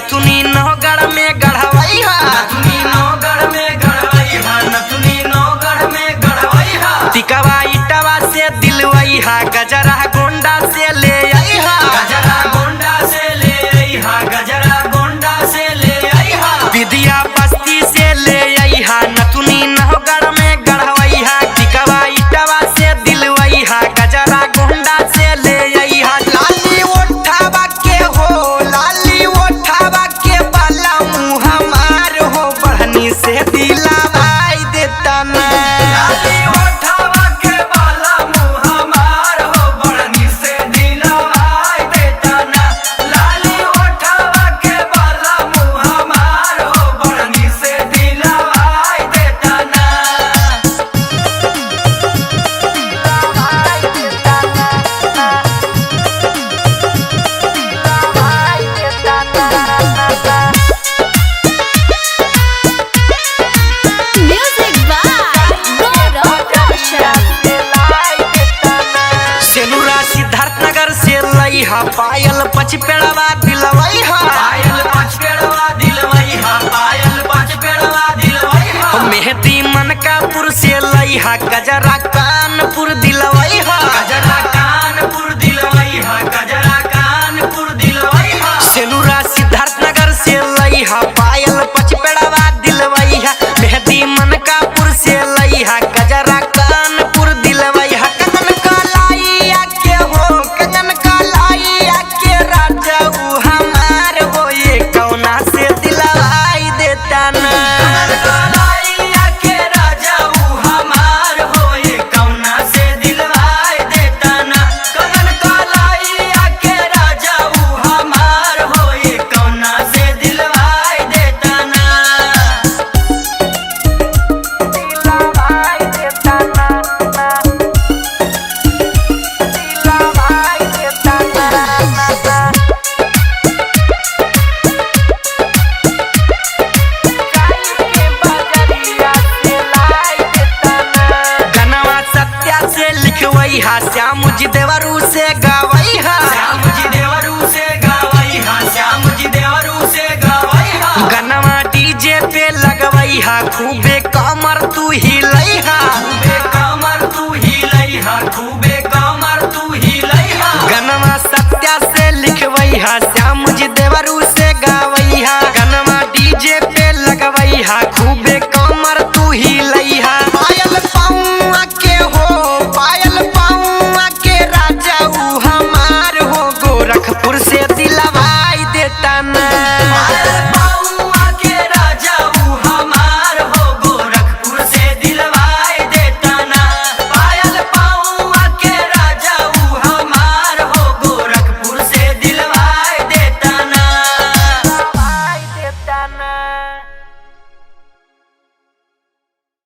नथुनी नौगढ़ में गढ़वई हा। नथुनी नौगढ़ में गढ़वई हा, नथुनी नौगढ़ में गढ़वई हा। टिकवा इटवा से दिलवई हा, गजरा गोंडा से ले आई हा। गजरा गोंडा से ले आई हा, गजरा गोंडा से ले आई हा। विद्या बस्ती से ले आई हा, नथुनी नौगढ़ में गढ़वई हा। टिकवा इटवा से दिलवई हा, गजरा गोंडा से ले आई हा। लाली ओठावा के हो, लाली ओठावा के बाला मुँह हमार हो, बढ़नी से दिलावाई देता ना। लाली ओठावा के बाला मुँह हमार हो, बढ़नी से दिलवाई देता ना। लाली ओठावा के बाला मुँह हमार हो, बढ़नी से दिलवाई देता ना। Music by Gaurav Roshan. सेनुरा सिद्धार्थ नगर से लई हा, पायल पचपेड़वा दिलवई हा। पायल पाँच पेड़वा दिलवई हा, पायल पाँच पेड़वा दिलवई हा। मेहदी मनकापुर से लई हा, गजरा